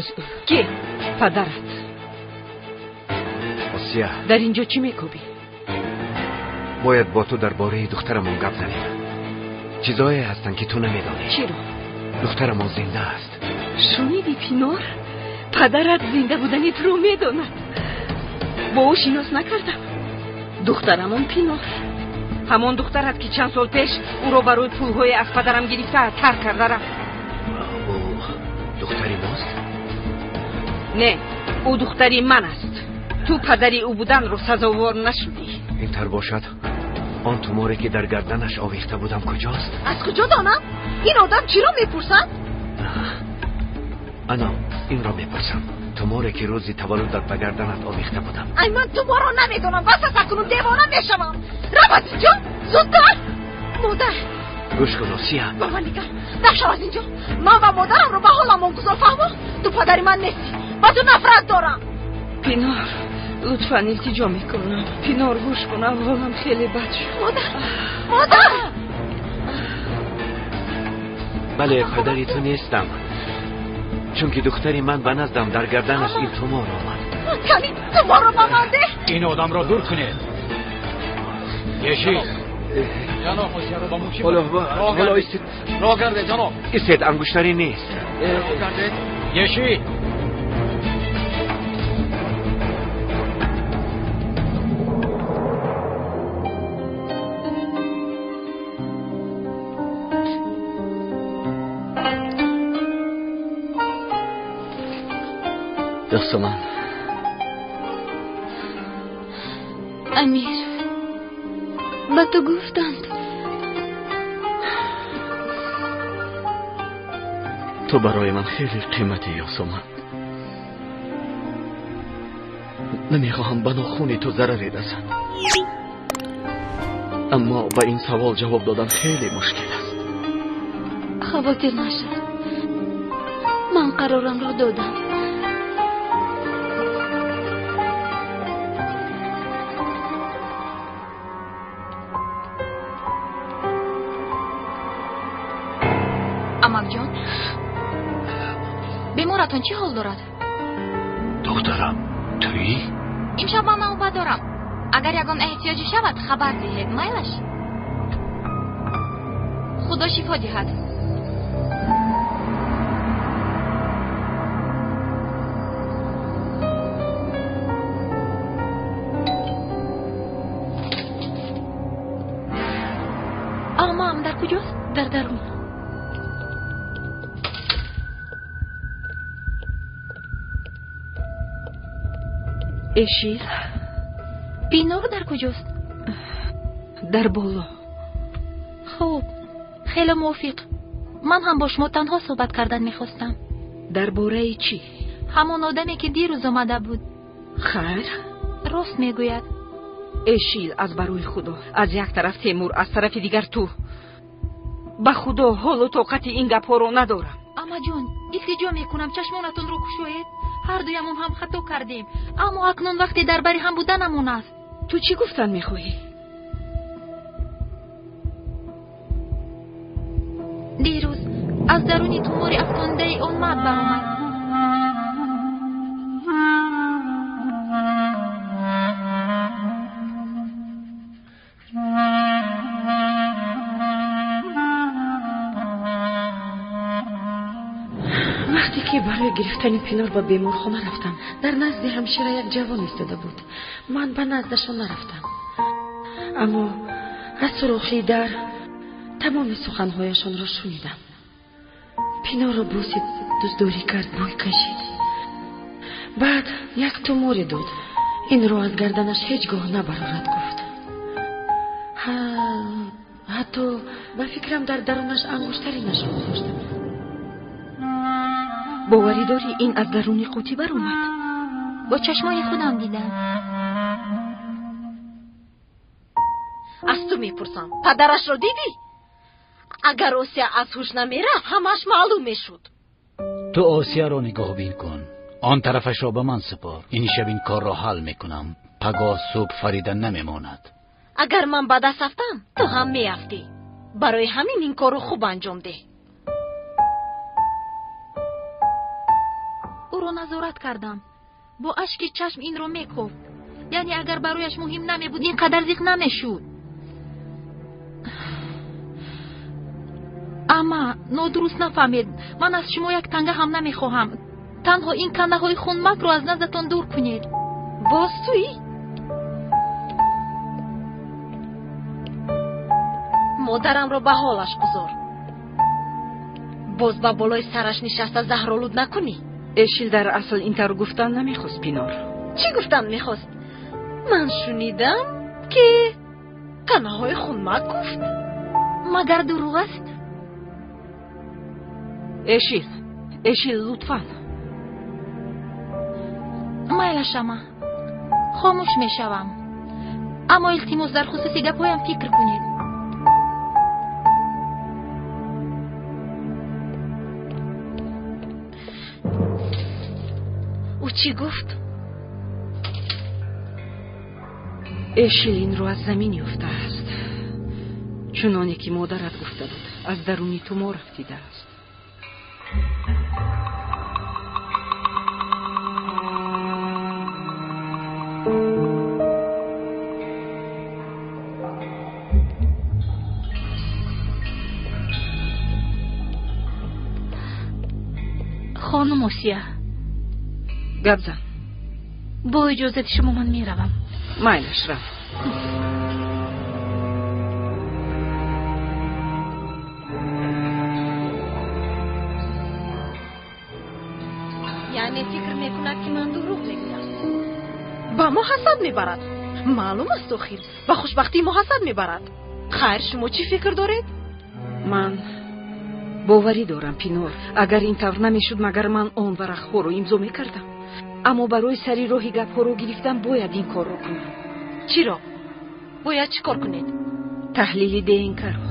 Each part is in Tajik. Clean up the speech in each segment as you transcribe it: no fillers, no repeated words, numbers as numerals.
Боз ки? Падарат. Осия. Дар инҷо чӣ мекӯбӣ? Бояд бо ту дар бораи духтарамон гап занем. Чизое ҳастанд, ки ту намедонӣ. Чиро? Духтарамон зинда аст. Шунидӣ, Пинор? Падарат зинда будани туро медонад. Бо ӯ шинос накардам. Духтарамон Пинор. Ҳамон духтарат, ки чанд сол пеш ӯро барои пулҳое аз падарам гирифта тарк карда рафт. Ӯ духтари мост? Не, ӯ духтари ман аст. Ту падари ӯ буданро сазовор нашудӣ. Ин тар бошад, он туморе, ки дар гарданаш овехта будам, куҷост? Аз куҷо донам? Ин одам чиро мепурсад? Ана инро мепурсам. Туморе, ки рӯзи таваллудат ба гарданат овехта будам. Ай, ман туморро намедонам. Бас аст, акнун девона мешавам. Рав аз инҷо, зудтар. Модар. Гӯш кун, Осия. Ба ман нигар. Нашав аз инҷо. Ман ва модарамро ба ҳоламон гузор, фаҳмо? Ту падари ман нестӣ. Ба ту нафрат дорам. Пинор, лутфан, илтиҷо мекунам. Пинор, гӯш кун, аҳволам хеле бад шуд. Модар, модар. Бале, падари ту нестам, чунки духтари ман ба наздам дар гарданаш ин тумор омад. Кани, туморро ба ман деҳ. Ин одамро дур кунед. Еши. Ҳоло истед. Роҳ гардед, ҷаноб. Истед, ангуштарӣ нест. Роҳ гардед. Еши. Ёсуман. Амир, ба ту гуфтанд. Ту барои ман хеле қиматӣ, Ёсуман. Намехоҳам ба нохуни ту зараре расад, аммо ба ин савол ҷавоб додан хеле мушкил аст. Хавотир нашав, ман қарорамро додам. Амакҷон, беморатон чӣ ҳол дорад? Духтарам, туӣ? Имшаб ман навбат дорам. Агар ягон эҳтиёҷе шавад, хабар диҳед, майлаш? Худо шифо диҳад. Амаам дар куҷост? Дар дарун. Эшил. Пинор дар куҷост? Дар боло. Хуб, хеле мувофиқ. Ман ҳам бо шумо танҳо суҳбат кардан мехостам. Дар бораи чӣ? Ҳамон одаме, ки дирӯз омада буд. Хайр. Рост мегӯяд. Эшил, аз барои Худо, аз як тараф Темур, аз тарафи дигар ту. Ба Худо, ҳолу тоқати ин гапҳоро надорам. Амаҷон, илтиҷо мекунам, чашмонатонро кушоед. Ҳар дуямон ҳам хато кардем, аммо акнун вақте дар бари ҳам буданамон аст. Ту чӣ гуфтан мехоҳӣ? Дирӯз аз даруни тумори афтондаи он мард баромад. Вақте ки барои гирифтани Пинор ба беморхона рафтам, дар назди ҳамшира як ҷавон истода буд. Ман ба наздашон нарафтам, аммо аз сурохи дар тамоми суханҳояшонро шунидам. Пинорро бусид, дӯстдорӣ кард, бӯй кашид. Баъд як туморе дод. Инро аз гарданаш ҳеҷ гоҳ набарорад, гуфт. Ҳатто ба фикрам дар дарунаш ангуштари нашро гузошта буд. Боварӣ дорӣ, ин аз даруни қутӣ баромад? Бо чашмони худам дидам. Аз ту мепурсам, падарашро дидӣ? Агар Осия аз ҳуш намерафт, ҳамаш маълум мешуд. Ту Осияро нигоҳбин кун, он тарафашро ба ман супор. Ин шаб ин корро ҳал мекунам. Пагоҳ субҳ Фарида намемонад. Агар ман ба даст афтам, ту ҳам меафтӣ. Барои ҳамин ин корро хуб анҷом деҳ. Ӯро назорат кардам. Бо ашки чашм инро мекофт. Яъне агар барояш муҳим намебуд, ин қадар зиқ намешуд. Амма нодуруст нафаҳмед, ман аз шумо як танга ҳам намехоҳам. Танҳо ин кандаҳои хунмакро аз наздатон дур кунед. Боз туӣ? Модарамро ба ҳолаш гузор. Боз ба болои сараш нишаста заҳролуд накунӣ. Эшил дар асл ин тавр гуфтан намехост, Пинор. Чӣ гуфтан мехост? Ман шунидам, ки канаҳои хунмак гуфт. Магар дурӯғ аст? Эшил, Эшил, лутфан. Майлаш, ама, хомӯш мешавам. Аммо илтимос, дар хусуси гапҳоям фикр кунед. Ӯ чӣ гуфт? Эшил инро аз замин ёфтааст. Чуноне ки модарат гуфта буд, аз даруни тумор афтидааст. Хонум Осия. Гап зан. Бо иҷозати шумо ман меравам. Майлаш, рав. Яъне фикр мекунад, ки ман дурӯғ мегӯям. Ба мо ҳасад мебарад. Маълум аст, охир ба хушбахтии мо ҳасад мебарад. Хайр, шумо чӣ фикр доред? Ман боварӣ дорам, Пинор. Агар ин тавр намешуд, магар ман он варақҳоро имзо мекардам? Аммо барои сари роҳи гапҳоро гирифтан бояд ин корро кунам. Чиро? Бояд чӣ кор кунед? Таҳлили ДНК-ро.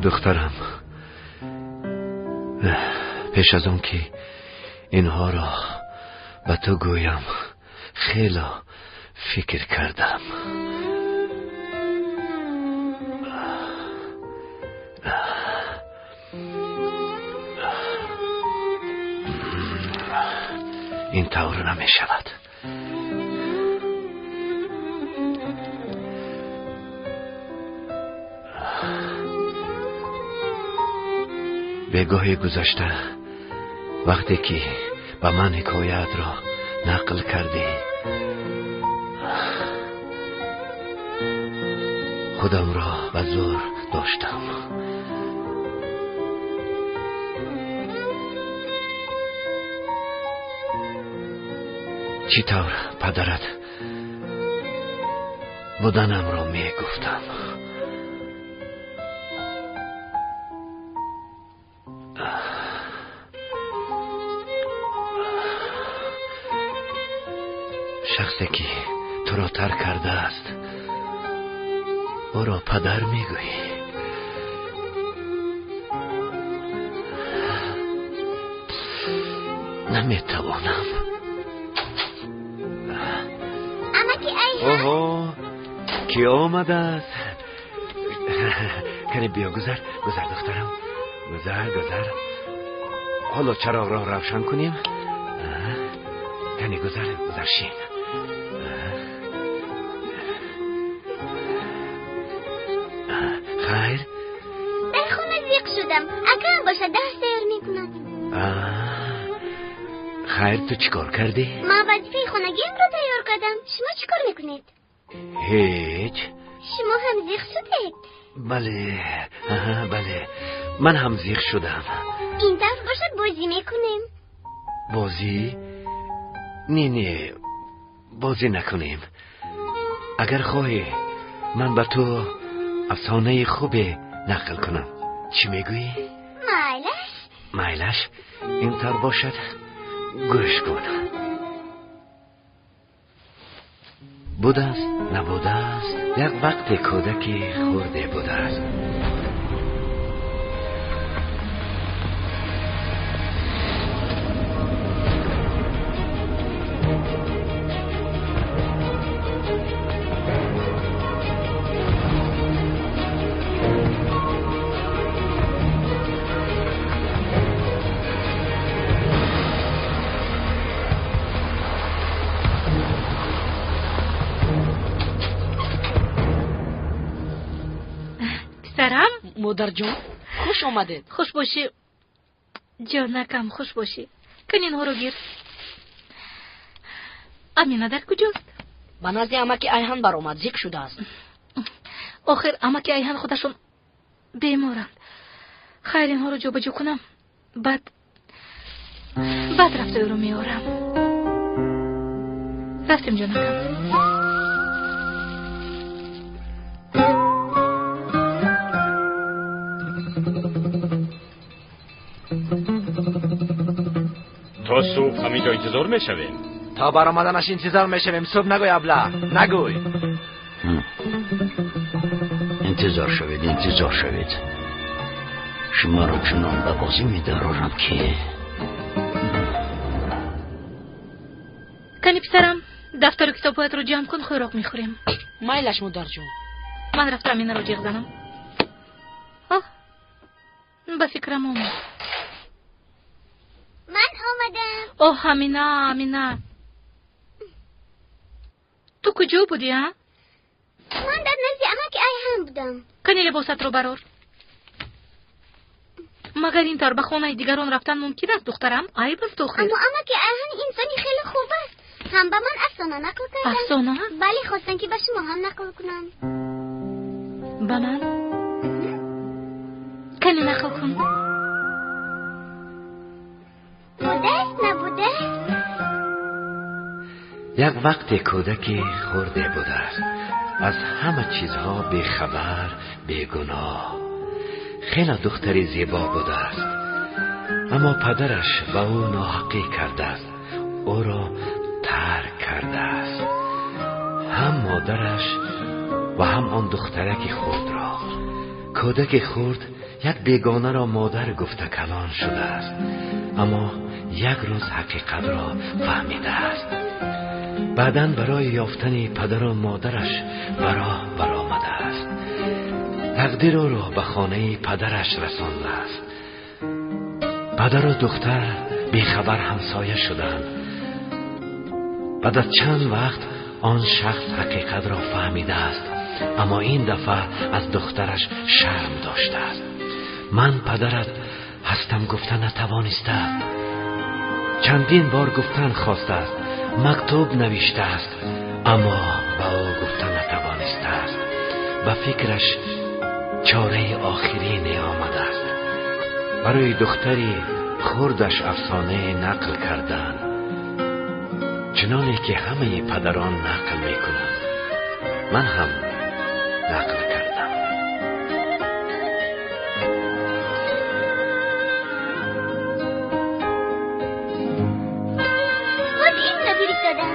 Духтарам, пеш аз он ки инҳоро ба ту гӯям, хело фикр кардам. Ин тавр намешавад. Бегоҳи гузашта вақте ки ба ман ҳикояатро нақл кардӣ, худамро ба зӯр доштам. Чӣ тавр падарат буданамро мегуфтам. Шахсе ки туро тарк кардааст, ӯро падар мегӯӣ. Наметавонам. Оҳо, ки омадааст? Кане биё, гузар, гузар духтарам, гузар, гузар. Ҳоло чароғро равшан кунем. Кане гузар, гузар, шин. Хайр? Дар хона зиқ шудам. Акам бошад дарс тайёр мекунад. Хайр, ту чӣ кор кардӣ? Ман вазифаи хонагиамро тайёр кардам. Шумо чӣ кор мекунед? Ҳеҷ. Шумо ҳам зиқ шудед? Бале, бале, ман ҳам зиқ шудам. Ин тараф бошад бозӣ мекунем. Бозӣ? Не, не, бозӣ накунем. Агар хоҳӣ, ман ба ту афсонаи хубе нақл кунам. Чӣ мегӯӣ? Майлаш. Майлаш, ин тавр бошад, гӯш кун. Будааст, набудааст, як вақте кӯдаки хурде будааст. Модарҷон, хуш омадед. Хуш бошӣ, ҷонакам, хуш бошӣ. Кун инҳоро гир. Амина дар куҷост? Ба назди амаки Айҳан баромад, зиқ шудааст. Охир амаки Айҳан худашон беморанд. Хайр, инҳоро ҷобаҷо кунам, баъд рафта ӯро меорам. Рафтем, ҷонакам. То субҳ ҳаминҷо интизор мешавем. То баромаданаш интизор мешавем. Субҳ нагӯй, абла, нагӯй. Интизор шавед, интизор шавед. Шуморо чунон ба бозӣ медарорам ки. Кани писарам, дафтару китобҳоятро ҷамъ кун, хӯрок мехӯрем. Майлаш, модарҷон. Ман рафта Аминаро ҷиғ занам. Оҳ, ба фикрам омад. Ман омадам. Оҳ, Амина, Амина, ту куҷо будӣ, а? Ман дар назди амаки Айҳан будам. Кани либосатро барор. Магар ин тавр ба хонаи дигарон рафтан мумкин аст, духтарам? Айб аст охир. Аммо амаки Айҳан инсони хеле хуб аст. Ҳам ба ман афсона нақл карданд. Афсона? Бале, хостам ки ба шумо ҳам нақл кунам. Ба ман? Кани нақл кун. Будааст, набудааст. Як вақте кӯдаки хурде будааст, аз ҳама чизҳо бехабар, бегуноҳ. Хеле духтари зебо будааст, аммо падараш ба ӯ ноҳақӣ кардааст, ӯро тарк кардааст. Ҳам модараш ва ҳам он духтараки хурдро. Кӯдаки хурд як бегонаро модар гуфта калон шудааст, аммо як рӯз ҳақиқатро фаҳмидааст. Баъдан барои ёфтани падару модараш ба роҳ баромадааст. Тақдир ӯро ба хонаи падараш расондааст. Падару духтар бехабар ҳамсоя шуданд. Баъд аз чанд вақт он шахс ҳақиқатро фаҳмидааст, аммо ин дафъа аз духтараш шарм доштааст. Ман падарат ҳастам гуфта натавонистааст. Чандин бор гуфтан хостааст, мактуб навиштааст, аммо ба ӯ гуфта натавонистааст. Ба фикраш чораи охирине омадааст. Барои духтари хурдаш афсонае нақл карданд, чуноне ки ҳамаи падарон нақл мекунанд. Ман ҳам нақл кардам. Боз инро фиристодам.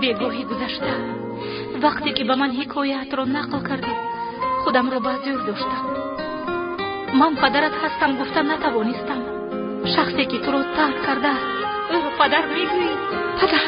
Бегоҳи гузашта вақте ки ба ман ҳикояатро нақл кардӣ, худамро ба зӯр доштам. Ман падарат ҳастам гуфта натавонистам. Шахсе ки туро тарк кардааст, ӯро падар мегӯӣ? Падар.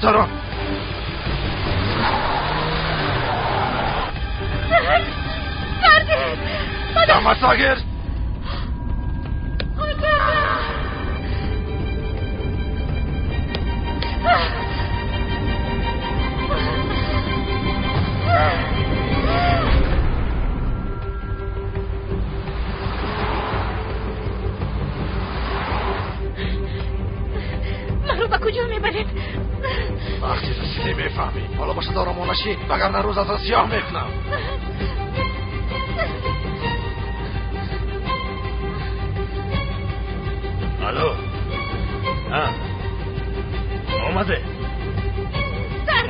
Духтарон! Дамасагир! Маро ба куҷо мебаред? Вақте расидӣ мефаҳмӣ. Ҳоло бошад оромона шин, вагарна рӯз аз сиёҳ мекунам. Алло. Омаде.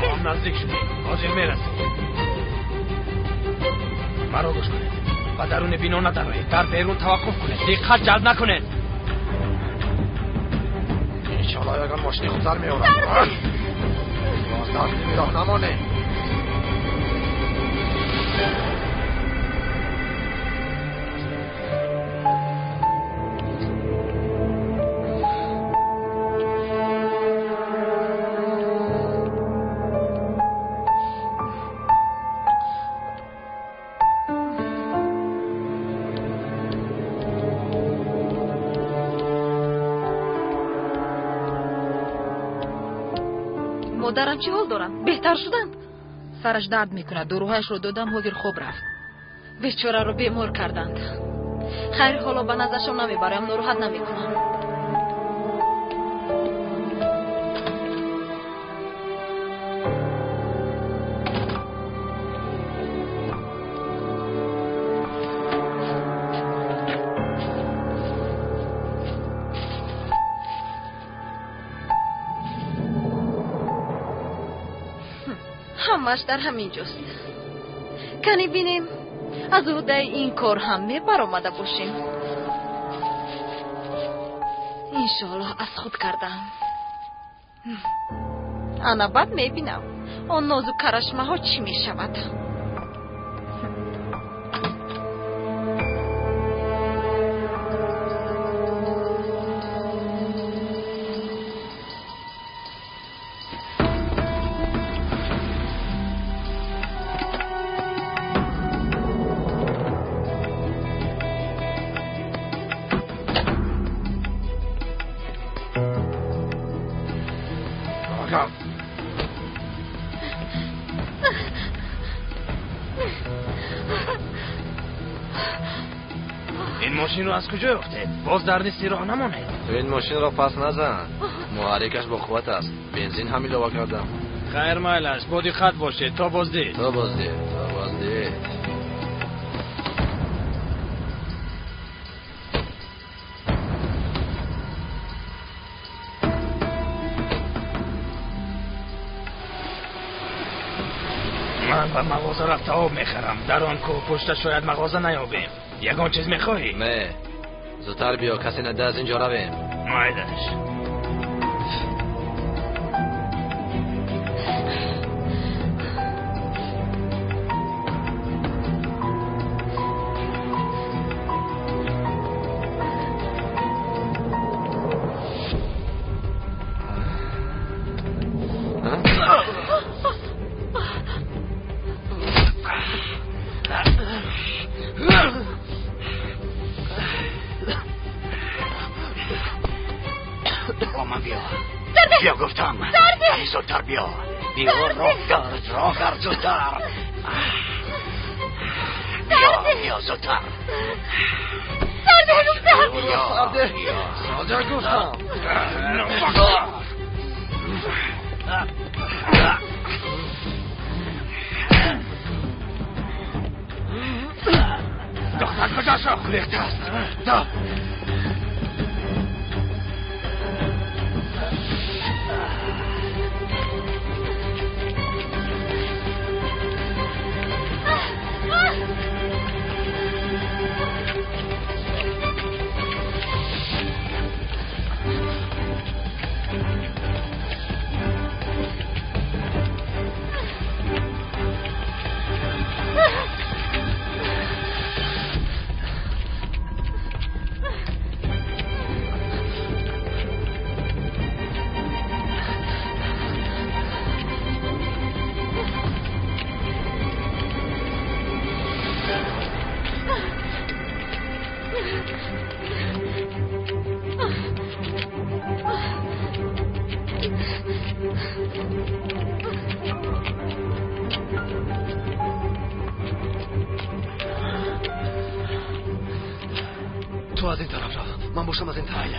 Мо ҳам наздик шудем. Ҳозир мерасем. Маро гӯш кунед. Ба даруни бино надароед. Дар берун таваққуф кунед. Диққат ҷалб накунед. Иншоалло ягон мошини худтар меорам. Боз дар ними роҳ намонем. Модарам чӣ ҳол доранд? Беҳтар шуданд? Сараш дард мекунад. Доруҳояшро додам, ҳозир хоб рафт. Бечораро бемор карданд. Хайр, ҳоло ба наздашон намебарам, нороҳат намекунам. Ҳамаш дар ҳамин ҷост. Кани бинем, аз уҳдаи ин кор ҳам мебаромада бошем. Иншоаллоҳ аз худ кардам. Ана баъд мебинам, он нозу карашмаҳо чӣ мешавад. Ин мошинро аз куҷо ёфтед? Боз дар нисфи роҳ намонед. Ин мошинро пас назан. Муҳаррикаш бо қувват аст. Бензин ҳам илова кардам. Хайр, майлаш, бо диққат бошед. То боздид. То боздид, то боздид. Ман ба мағоза рафта об мехарам. Дар он кӯҳ пушта шояд мағоза наёбем. Ягон чиз мехоҳӣ? Не. Зудтар биё, касе нада аз инҷо равем. Майлаш. Бо ман биё. Биё гуфтам. Зудтар биё. Биё, роҳ гард, роҳ гард зудтар. Биё, биё зудтар. Сарде гуфтам. Сарде, сарде гуфтам. Духтар куҷо шуд? Гурехтааст. Да. Ту аз ин тараф рав, ман бошам аз ин тараф.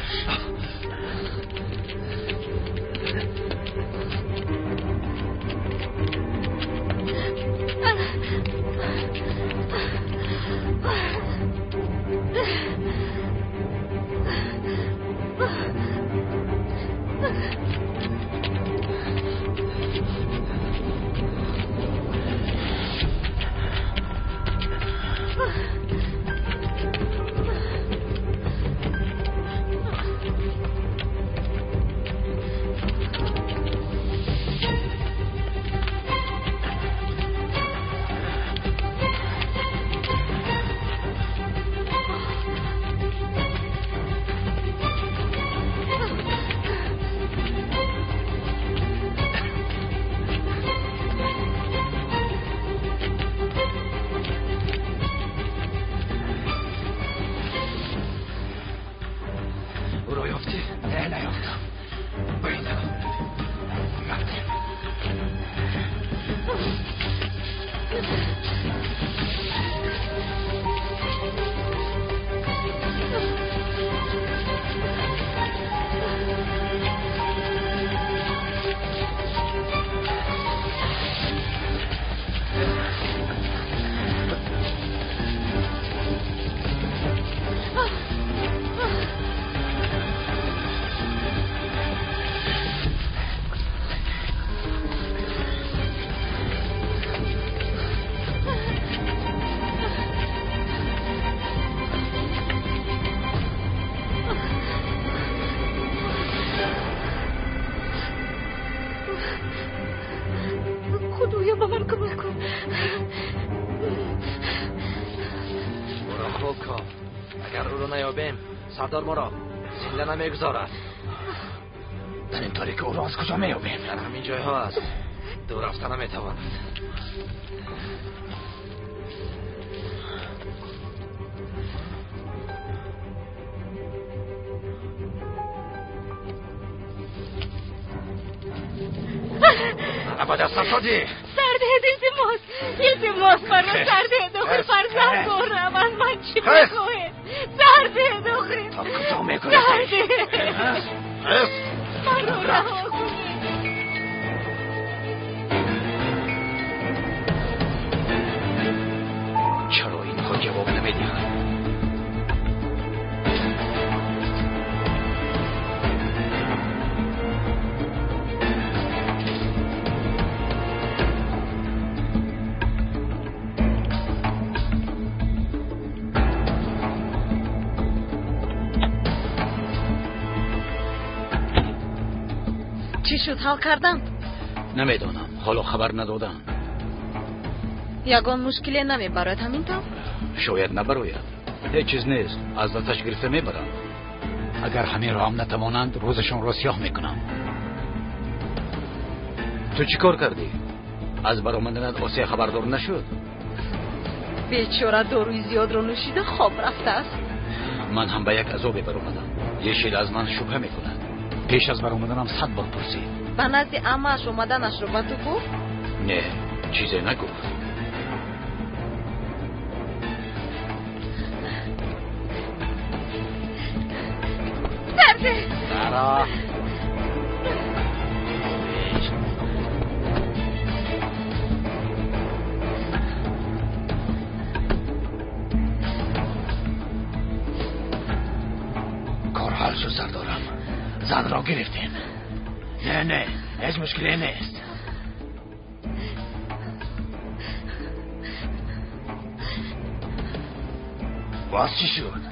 Худоё, ба ман кӯмак кун. Ӯро хуб кун. Агар ӯро наёбем, сардор моро зинда намегузорад. Дар ин торикӣ ӯро аз куҷо меёбем? Дар ҳамин ҷойҳо аст. Дур рафта наметавонад. Ба дастам шудӣ. Сарде, илтимос, илтимос, маро сарде, дохил фарзанд дорам, аз ман чӣ мехоҳед? Сарде, дохил. То куҷо мегурезӣ? Маро раҳо кунед. Чаро инҳо ҷавоб намедиҳанд? Чӣ шуд, ҳал карданд? Намедонам, ҳоло хабар надоданд. Ягон мушкиле намебарояд ҳамин тавр? Шояд набарояд. Ҳеҷ чиз нест, аз дасташ гирифта мебаранд. Агар ҳаминро ҳам натавонанд, рӯзашонро сиёҳ мекунам. Ту чӣ кор кардӣ? Аз баромаданат Осия хабардор нашуд? Бечора доруи зиёдро нӯшида хоб рафтааст. Ман ҳам ба як азобе баромадам. Ешил аз ман шубҳа мекунад. Пеш аз баромаданам 100 бор пурсид. Ба назди амааш омаданашро ба ту гуфт? Не, чизе нагуфт. Дарде! Сара! Кор ҳал шуд, сардорам. Занро гирифтем. Не, не, ҳеҷ мушкиле нест. Боз чӣ шуд?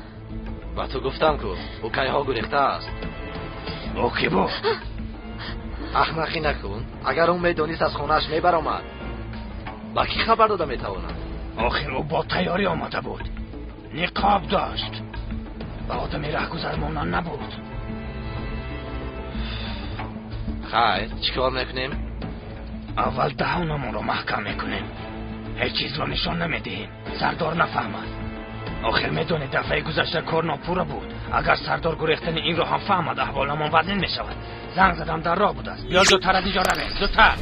Ба ту гуфтам ку, ӯ кайҳо гурехтааст. Ӯ кӣ буд? Аҳмақӣ накун. Агар ӯ медонист аз хонааш мебаромад. Ба кӣ хабар дода метавонад? Охир ӯ бо тайёрӣ омада буд. Ниқоб дошт. Ба одами раҳгузар монанд набуд. Хайр, чӣ кор мекунем? Аввал даҳонамонро маҳкам мекунем. Ҳеҷ чизро нишон намедиҳем. Сардор нафаҳмад. Охир медонед, дафъаи гузашта кор нопурра буд. Агар сардор гурехтани инро ҳам фаҳмад, аҳволамон вазнин мешавад. Занг задам, дар роҳ будааст. Биё зудтар аз инҷо равем, зудтар.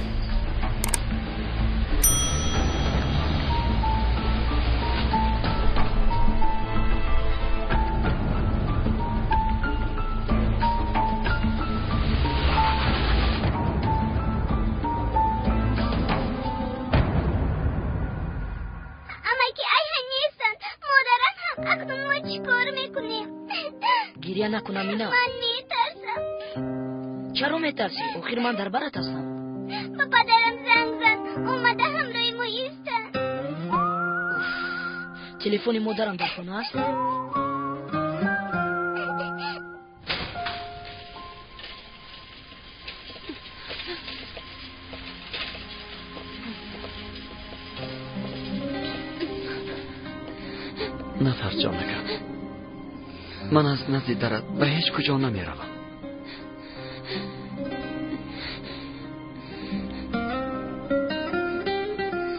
Гиря накун, Амина. Ман метарсам. Чаро метарсӣ? Охир ман дар барат ҳастам. Ба падарам занг зан, омада ҳамроҳи мо истанд. Телефони модарам дар хона аст? Натарс, ҷонакам. Ман аз назди дарат ба ҳеҷ куҷо намеравам.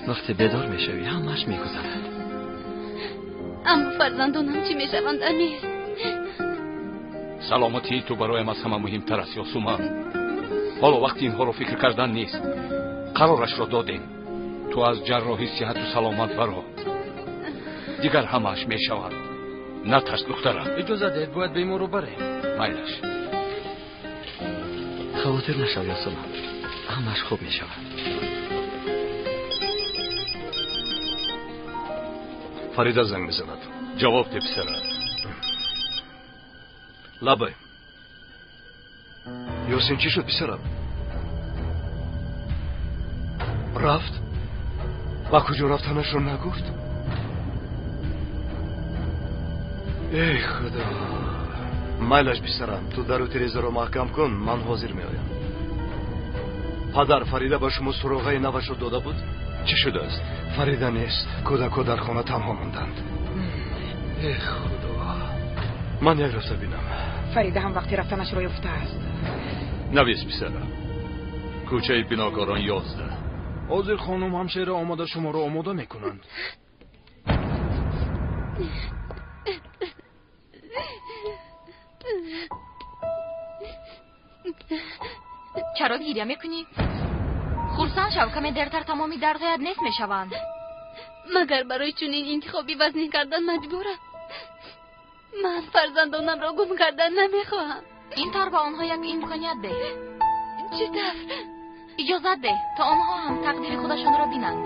Вақте бедор мешавӣ, ҳамааш мегузарад. Аммо фарзандонам чӣ мешаванд, Амир? Саломатии ту бароям аз ҳама муҳимтар аст, Ёсуман. Ҳоло вақти инҳоро фикр кардан нест. Қарорашро додем. Ту аз ҷарроҳӣ сиҳату саломат баро. Дигар ҳамааш мешавад. Натарс, духтарам. Иҷоза диҳед, бояд беморро барем. Майлаш. Хавотир нашав, Ёсуман. Ҳамааш хуб мешавад. Фарида занг мезанад. Ҷавоб де, писарам. Лабай. Ёсин, чӣ шуд, писарам? Рафт? Ба куҷо рафтанашро нагуфт? Эй худо! Майлаш, писарам, ту дару тирезаро маҳкам кун, ман ҳозир меоям. Падар, Фарида ба шумо суроғаи навашро дода буд? Чӣ шудааст? Фарида нест. Кӯдакҳо дар хона танҳо монданд. Эй худо! Ман як рафта бинам. Фарида ҳам вақти рафтанашро ёфтааст. Навис, писарам. Кӯчаи Бинокорон 11. Ҳозир хонум ҳамшера омада шуморо омода мекунанд. Чаро гиря мекунӣ? Хурсанд шав, каме дертар тамоми дардҳоят нест мешаванд. Магар барои чунин интихоби вазнин кардан маҷбурам? Ман фарзандонамро гум кардан намехоҳам. Ин тавр ба онҳо як имконият деҳ. Чӣ тавр? Иҷозат деҳ, то онҳо ҳам тақдири худашонро бинанд.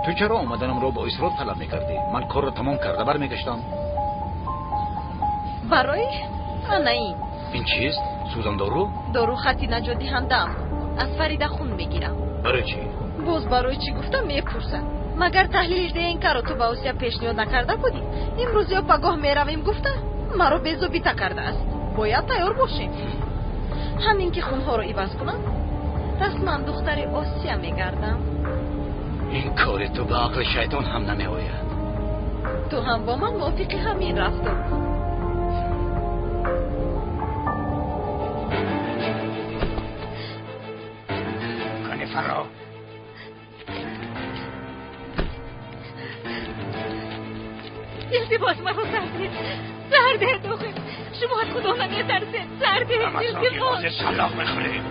Ту чаро омаданамро бо исрор талаб мекардӣ? Ман корро тамом карда бармегаштам. Барои ана ин. Ин чист? Сӯзандору? Дору хати наҷотдиҳандаам. Аз Фарида хун мегирам. Барои чӣ? Боз барои чӣ гуфта мепурсад. Магар таҳлили ДНК-ро ту ба Осия пешниҳод накарда будӣ? Имрӯз ё пагоҳ меравем гуфта маро безобита кардааст. Бояд тайёр бошем. Ҳамин ки хунҳоро иваз кунам, расман духтари Осия мегардам. Ин кори ту ба ақли шайтон ҳам намеояд. Ту ҳам бо ман мувофиқи ҳамин рафтор кун. Илтимос, маро сар диҳед. Сар диҳед, охир. Шумо аз Худо наметарсед. Сар диҳед, илтимос. Ҳозир шаллоқ мехӯрем.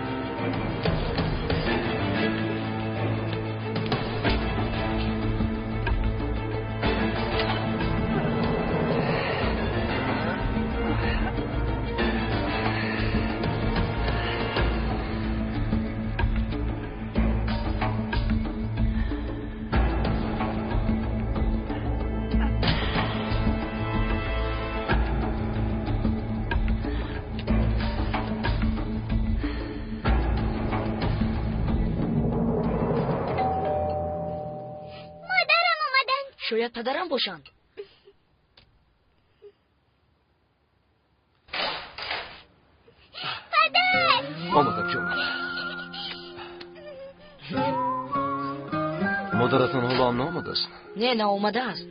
Шояд падарам бошанд. Падар! Омадам, ҷонам. Модаратон ҳоло ҳам наомадааст? Не, наомадааст.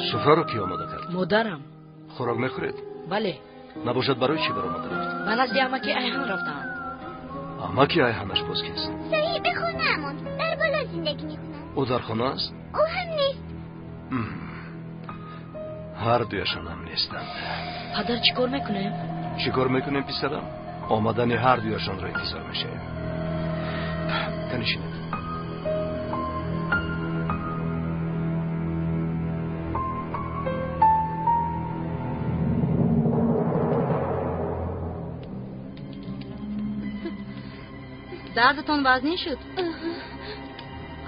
Суфраро кӣ омода кард? Модарам. Хӯрок мехӯред? Бале. Набошад, барои чӣ баромада рафт? Ба назди амаки Айҳан рафтаанд. Амаки Айҳанаш боз кист? Соҳиби хонаамон. Дар боло зиндагӣ мекунад. Ӯ дар хона аст? Ӯ ҳам нест. Ҳар дуяшон ҳам нестанд. Падар, чӣ кор мекунем? Чӣ кор мекунем, писарам? Омадани ҳар дуяшонро интизор мешавем. Канишинед. Дардатон вазнин шуд?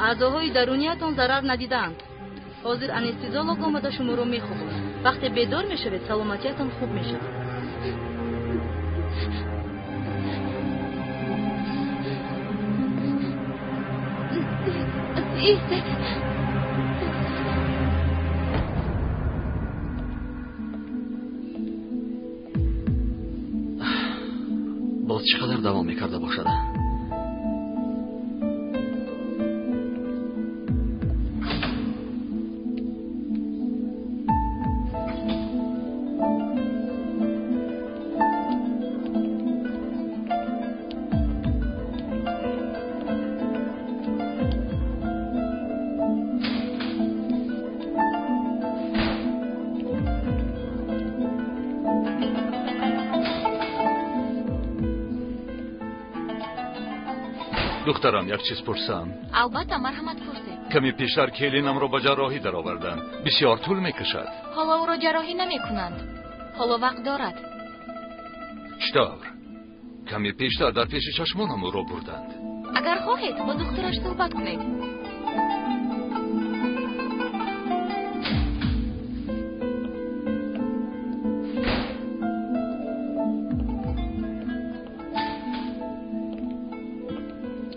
Аъзоҳои даруниятон зарар надидаанд. Ҳозир анестезиолог омада шуморо мехобонад. Вақте бедор мешавед, саломатиятон хуб мешавад. Истед. Боз чӣ қадар давом мекарда бошад? Духтарам, як чиз пурсам? Албатта, марҳамат, пурсед. Каме пештар келинамро ба ҷарроҳӣ дароварданд. Бисёр тӯл мекашад. Ҳоло ӯро ҷарроҳӣ намекунанд. Ҳоло вақт дорад. Чӣ тавр? Каме пештар дар пеши чашмонам ӯро бурданд. Агар хоҳед, бо духтураш суҳбат кунед.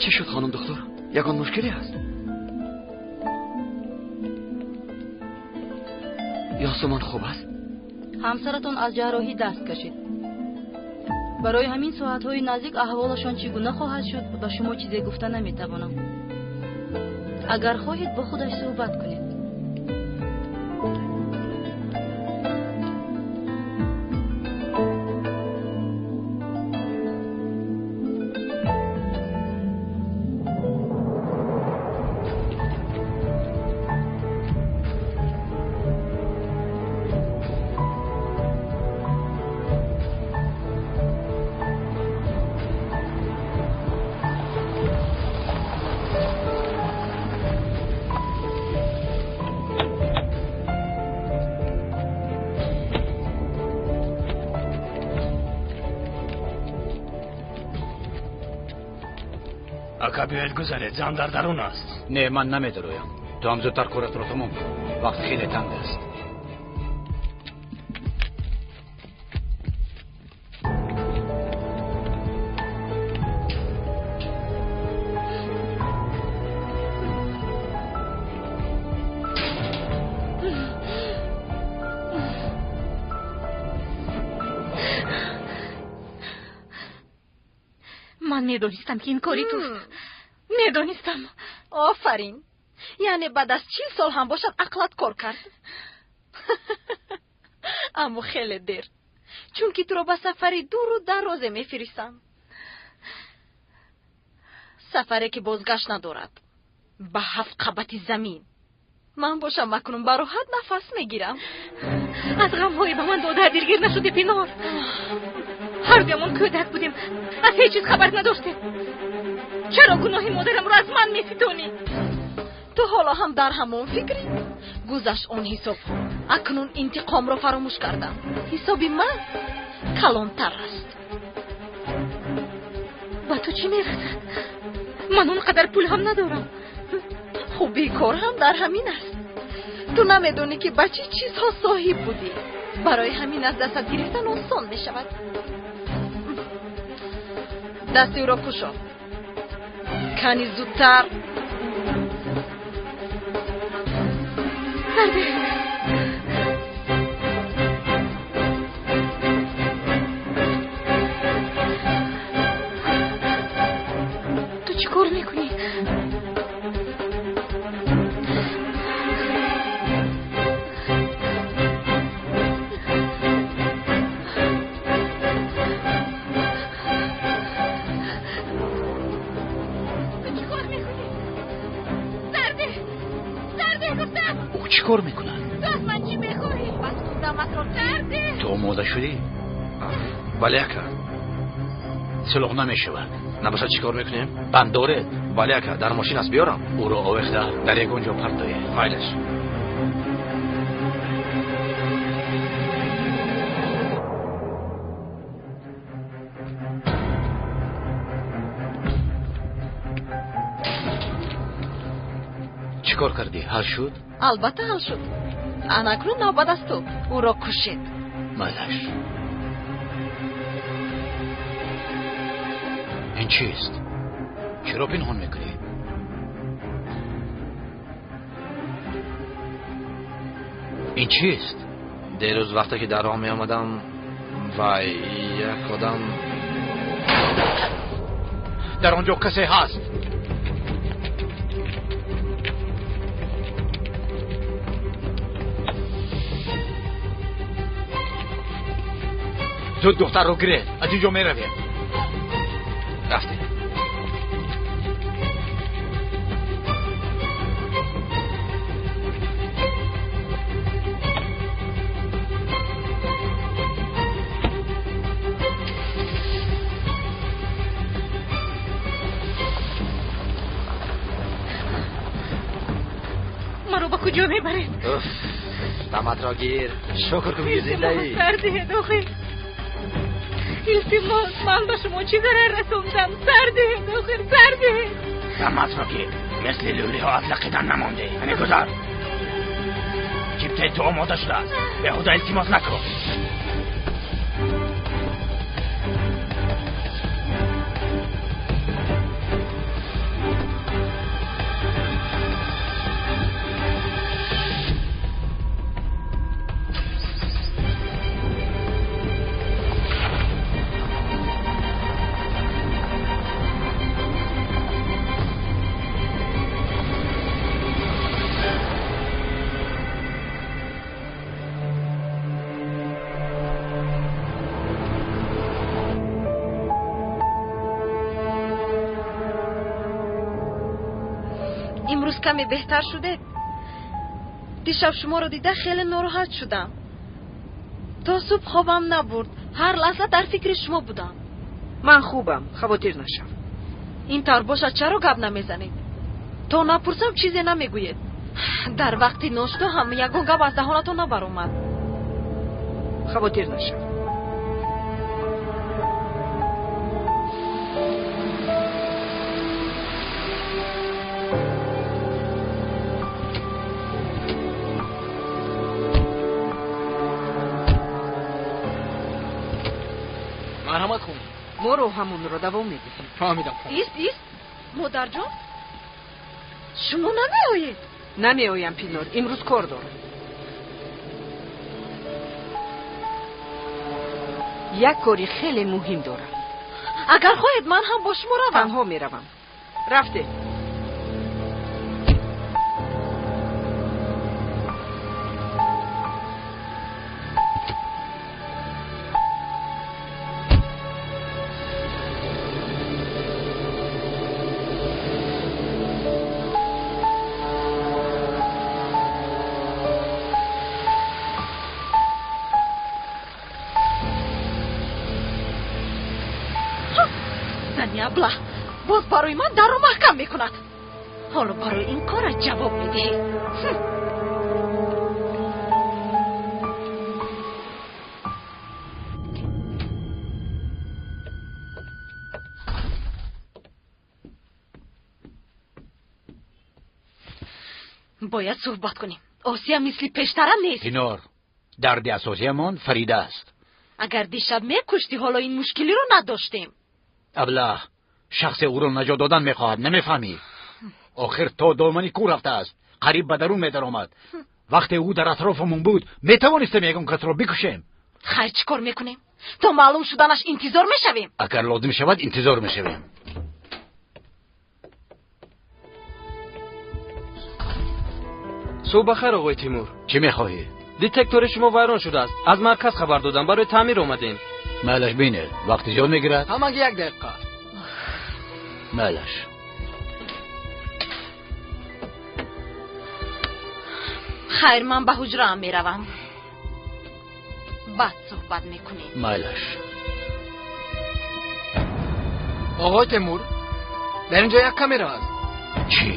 Чӣ шуд, хонум доктор? Ягон мушкиле ҳаст? Ёсумон хуб аст? Ҳамсаратон аз ҷарроҳӣ даст кашид. Барои ҳамин соатҳои наздик аҳволашон чӣ гуна хоҳад шуд, ба шумо чизе гуфта наметавонам. Агар хоҳед, бо худаш суҳбат кунед. Ака, биёед гузаред, зан дар дарун аст. Не, ман намедароям. Ту ҳам зудтар коратро тамом кун. Вақт хеле танг аст. Ман медонистам, ки ин кори туст. Медонистам. Офарин. Яъне баъд аз 40 сол ҳам бошад, ақлат кор кард. Аммо хеле дер, чунки туро ба сафари дуру дарозе мефиристам. Сафаре, ки бозгашт надорад, ба ҳафт қабати замин. Ман бошам акнун ба роҳат нафас мегирам. Аз ғамҳои ба ман дода дилгир нашудӣ, Пинор? Ҳар дуямон кӯдак будем, аз ҳеҷ чиз хабар надоштем. Чаро гуноҳи модарамро аз ман меситонӣ? Ту ҳоло ҳам дар ҳамон фикрӣ? Гузашт он ҳисобҳо. Акнун интиқомро фаромӯш кардам. Ҳисоби ман калонтар аст. Ба ту чӣ мерасад? Ман он қадар пул ҳам надорам. Хубии кор ҳам дар ҳамин аст. Ту намедонӣ ки ба чӣ чизҳо соҳиб будӣ. Барои ҳамин аз дастат гирифтан осон мешавад. Дасти ӯро кушо. Кани зудтар. Сарде. Ту чӣ кор мекунӣ? Чӣ кор мекунад? Ту аз ман чӣ мехоҳӣ? Пас ту даматро кардӣ. Ту омода шудӣ? Бале, ака. Силоҳ намешавад. Набошад чӣ кор мекунем? Банд доред? Бале, ака, дар мошин аст, биёрам. Ӯро овехта дар ягон ҷо партоед. Майлаш. Чӣ кор кардӣ? Ҳал шуд? Албатта ҳал шуд. Анакнун навбат аз ту. Ӯро кушед. Майлаш. Ин чист? Чаро пинҳон мекунӣ? Ин чист? Дерӯз вақте ки дар роҳ меомадам, вай як одам дар он ҷо касе ҳаст. Зуд духтарро гиред, аз ин ҷо меравем. Рафтем. Маро ба куҷо мебаред? Даматро гир. Шукр кун ки зиндаӣ. Сар диҳед охир. Илтимос, ман ба шумо чӣ зарар расондам? Сар диҳед охир, сар диҳед. Даматро гир. Мисли лӯлиҳо аз лақидан намондӣ. Ҳамин гузар. Чиптаи ту омода шудааст. Беҳуда илтимос накун. Имрӯз каме беҳтар шудед? Дишаб шуморо дида хеле нороҳат шудам. То субҳ хобам набурд. Ҳар лаҳза дар фикри шумо будам. Ман хубам, хавотир нашав. Ин тавр бошад чаро гап намезанед? То напурсам чизе намегӯед. Дар вақти ношто ҳам ягон гап аз даҳонатон набаромад. Хавотир нашав. Марҳамат хонум. Мо роҳамонро давом медиҳем. Фаҳмидам. Ист, ист. Модарҷон, шумо намеоед? Намеоям, Пинор. Имрӯз кор дорам. Як кори хеле муҳим дорам. Агар хоҳед, ман ҳам бо шумо равам. Танҳо меравам. Рафте. Зани аблаҳ боз барои ман дарро маҳкам мекунад. Ҳоло барои ин корат ҷавоб медиҳӣ. Бояд суҳбат кунем. Осия мисли пештара нест. Пинор, дарди асосиямон Фарида аст. Агар дишаб мекуштӣ, ҳоло ин мушкилиро надоштем. Аблаҳ, шахсе ӯро наҷот додан мехоҳад, намефаҳмӣ? Охир то домани кӯ рафтааст, қариб ба дарун медаромад. Вақте ӯ дар атрофамон буд, метавонистем ягон касро бикушем. Хайр, чӣ кор мекунем? То маълум шуданаш интизор мешавем? Агар лозим шавад, интизор мешавем. Субҳ бахайр, оғои Тимур. Чӣ мехоҳӣ? Детектори шумо вайрон шудааст. Аз марказ хабар додам, барои таъмир омадем. Майлаш, бинед, вақти зиёд мегирад? Ҳамагӣ як дақиқа. Майлаш. Хайр, ман ба ҳуҷраам меравам. Баъд суҳбат мекунем. Майлаш. Оғои Тимур, дар инҷо як камера аст. Чӣ?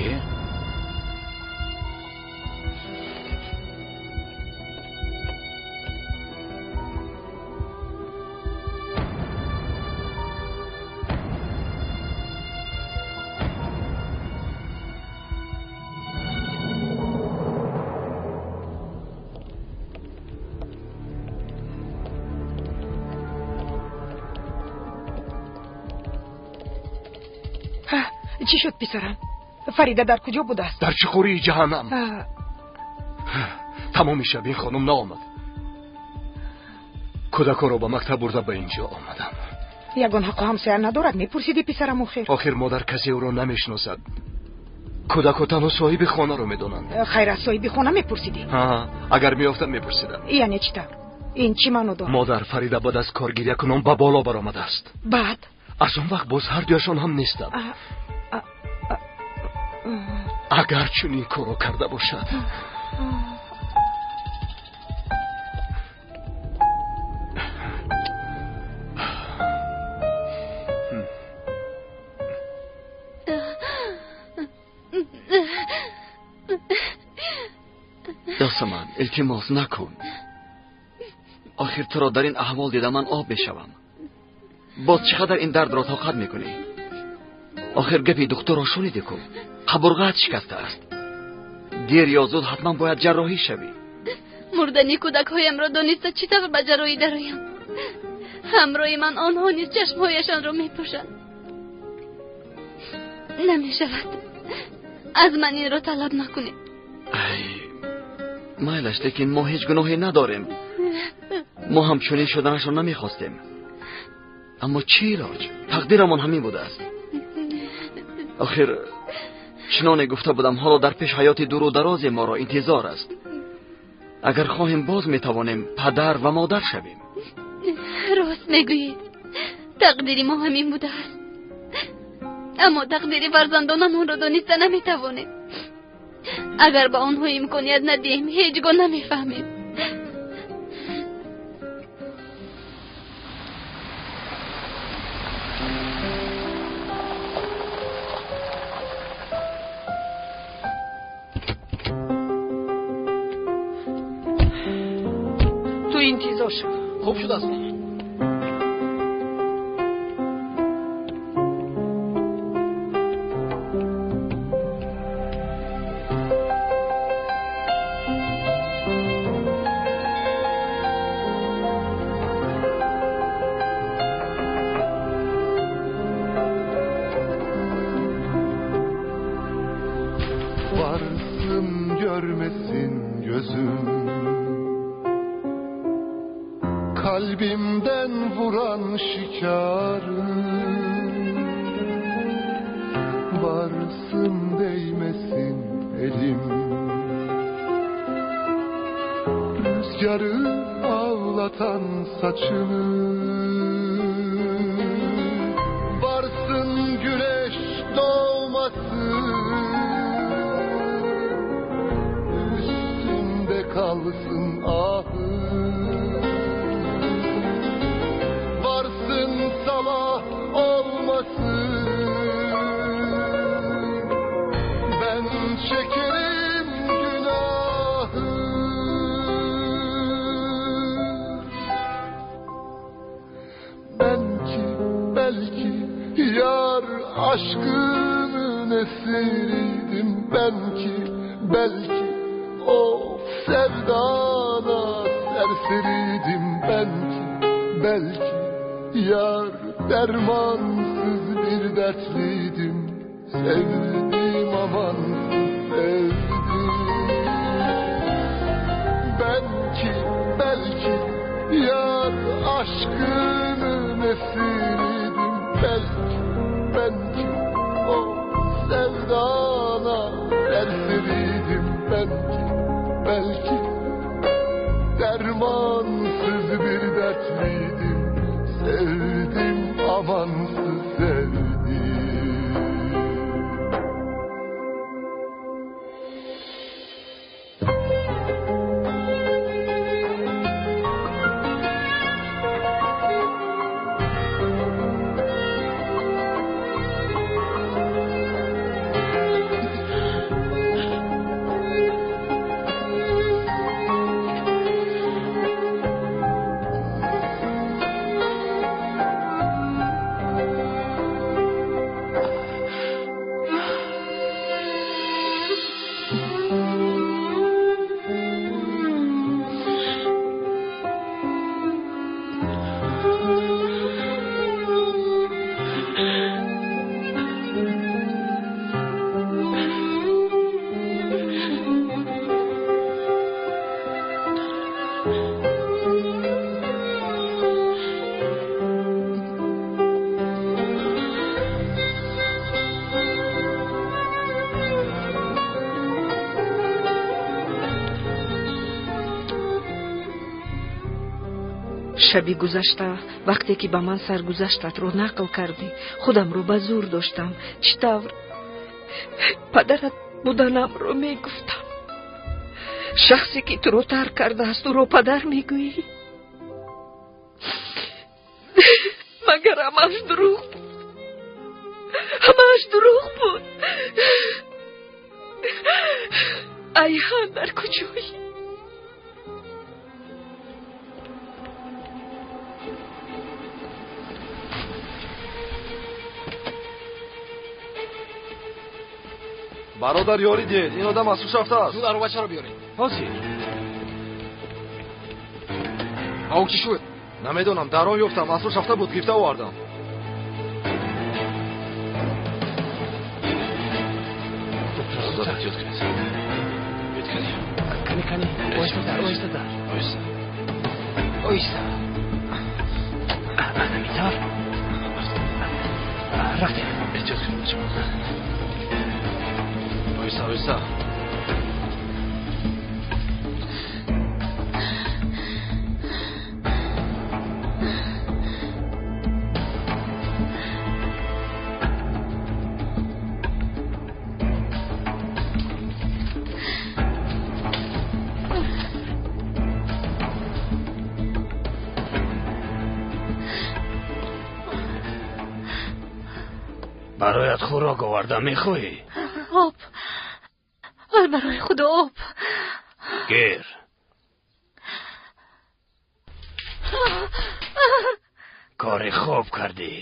Чӣ шуд, писарам? Фарида дар куҷо будааст? Дар чуқурии ҷаҳаннам. Тамоми шаб ин хонум наомад. Кӯдакҳоро ба мактаб бурда ба инҷо омадам. Ягон ҳаққу ҳамсоя надорад, мепурсидӣ, писарам? Охир охир модар, касе ӯро намешиносад. Кӯдакҳо танҳо соҳиби хонаро медонанд. Хайр, аз соҳиби хона мепурсидӣ? Агар меёфтам, мепурсидам. Яъне чӣ тавр? Ин чӣ маъно дорад? Модар, Фарида баъд аз кор гирякунон ба боло баромадааст. Баъд? Аз он вақт боз ҳар дуяшон ҳам нестанд. Агар чунин корро карда бошад. Ёсаман, илтимос накун. Охир туро дар ин аҳвол дида ман об мешавам. Боз чӣ қадар ин дардро тоқат мекунӣ? Охир гапи духтурро шунидӣ ку, қабурғаат шикастааст. Дер ё зуд ҳатман бояд ҷарроҳӣ шавӣ. Мурдани кӯдакҳоямро дониста чӣ тавр ба ҷарроҳӣ дароям? Ҳамроҳи ман онҳо низ чашмҳояшонро мепӯшанд. Намешавад, аз ман инро талаб накунед. Ай, майлаш, лекин мо ҳеҷ гуноҳе надорем. Мо ҳам чунин шуданашро намехостем. Аммо чӣ илоҷ? Тақдирамон ҳамин будааст. Охир чуноне гуфта будам, ҳоло дар пеш ҳаёти дуру дарозе моро интизор аст. Агар хоҳем, боз метавонем падар ва модар шавем. Рост мегӯед, тақдири мо ҳамин будааст. Аммо тақдири фарзандонамонро дониста наметавонем. Агар ба онҳо имконият надиҳем, ҳеҷ гоҳ намефаҳмем. Ту интизор шав. Хуб шудааст. Varsın görmesin gözüm, kalbimden vuran şikarı. Varsın değmesin elim, rüzgarı ağlatan saçını. Varsın güneş doğmasın, üstümde kalsın ahı. Varsın sabah olmasın, Ben ki belki yar aşkının esiriydim. Ben ki belki o sevdana serseriydim. Ben ki belki yar dermansız bir dertliydim. Sevdim amansız sevdim. Ben ki belki yar aşkının esiriydim. Belki ben ki o sevdana serseriydim. Ben ki belki dermansız bir dertliydim. Sevdim amansız sevdim. Шаби гузашта вақте ки ба ман саргузаштатро нақл кардӣ, худамро ба зӯр доштам. Чӣ тавр падарат буданамро мегуфтам. Шахсе ки туро тарк кардааст, ӯро падар мегӯӣ? Магар ҳамааш дурӯғ буд? Ҳамааш дурӯғ буд. Айҳан дар куҷоӣ? Бародар, ёрӣ диҳед, ин одам аз ҳуш рафтааст. Зуд аробачаро биёред. Ҳозир. Ба ӯ чӣ шуд? Намедонам, дар он ёфтам, аз ҳуш рафта буд, гирифта овардам. Кани, кани, оҳистатар, оҳистатар. Оҳиста. Оҳиста. Ана митавр. Рафтем. Эҳтиёт кунед, бачаҳо. Оҳиста, оҳиста. Бароят хӯрок оварда, мехоҳӣ? Об, барои худо об. Гир. Кори хуб кардӣ.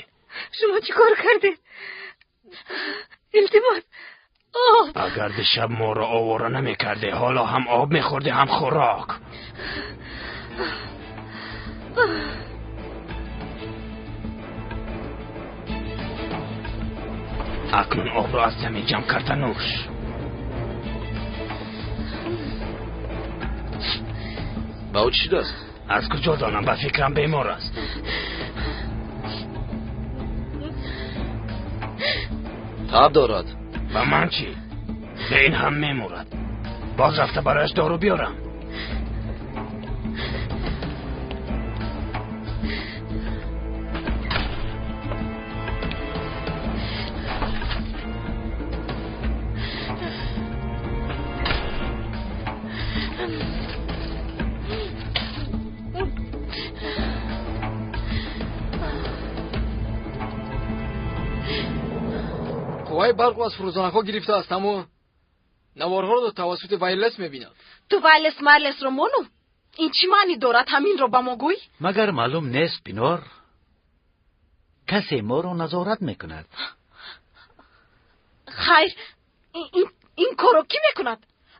Шумо чӣ кор кардед? Илтимос, об. Агар дишаб моро овора намекардӣ, ҳоло ҳам об мехӯрдӣ, ҳам хӯрок. Акнун обро аз замин ҷамъ карда нӯш. Ба ӯ чӣ шудааст? Аз куҷо донам, ба фикрам бемор аст. Таб дорад. Ба ман чӣ? Ба ин ҳам мемурад. Боз рафта барояш дору биёрам. Қувваи барқро аз фурӯзонакҳо гирифтааст, аммо наворҳоро тавассути вайлес мебинад. Ту вайлес майлесро мону? Ин чӣ маънӣ дорад? Ҳаминро ба мо гӯй. Магар маълум нест, Пинор? Касе моро назорат мекунад. Хайр, ин корро кӣ мекунад?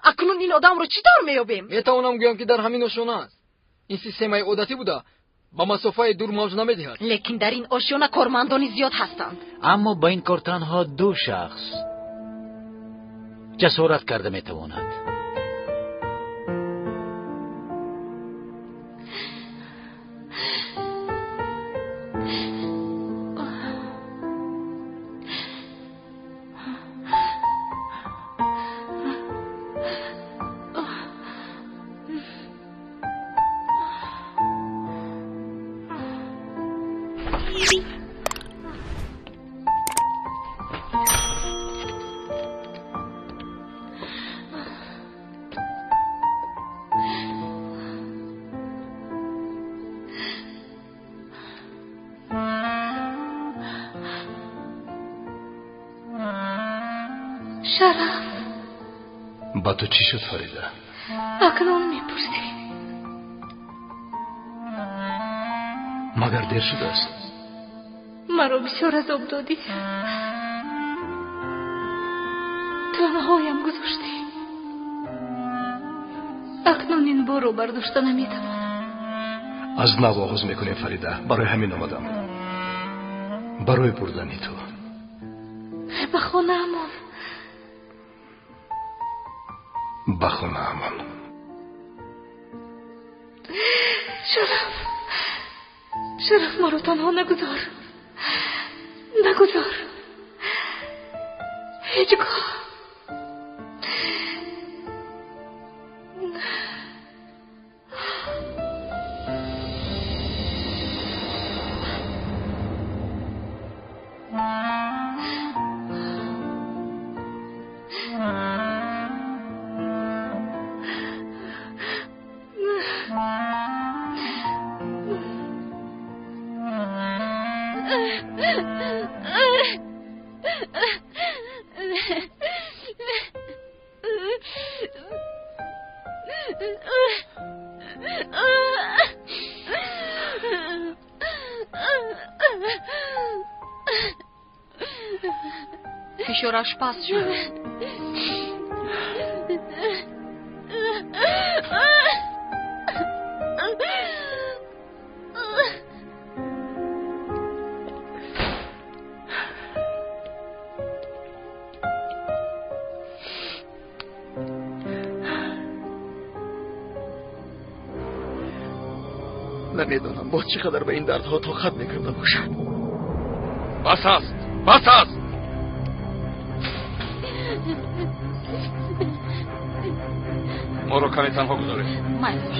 Акнун ин одамро чӣ тавр меёбем? Метавонам гӯям, ки дар ҳамин ошёна аст. Ин системаи одатӣ буда, ба масофаи дур мавҷ намедиҳад. Лекин дар ин ошёна кормандони зиёд ҳастанд. Аммо ба ин кор танҳо ду шахс ҷасорат карда метавонад. Шараф. Ба ту чӣ шуд, Фарида? Акнун мепурсӣ. Магар дер шудааст? Маро бисёр азоб додӣ. Танҳоям гузоштӣ. Акнун ин борро бардошта наметавонам. Аз нав оғоз мекунем, Фарида. Барои ҳамин омадам. Барои бурдани ту. Ба хонаамон. Ба хонаамон. Шараф, Шараф, маро танҳо нагузор. Нагузор. Ҳеҷ гоҳ. Фишораш паст шуд. Намедонам боз чӣ қадар ба ин дардҳо тоқат мекарда бошад. Бас аст, бас аст. Моро каме танҳо гузоред. Майлаш.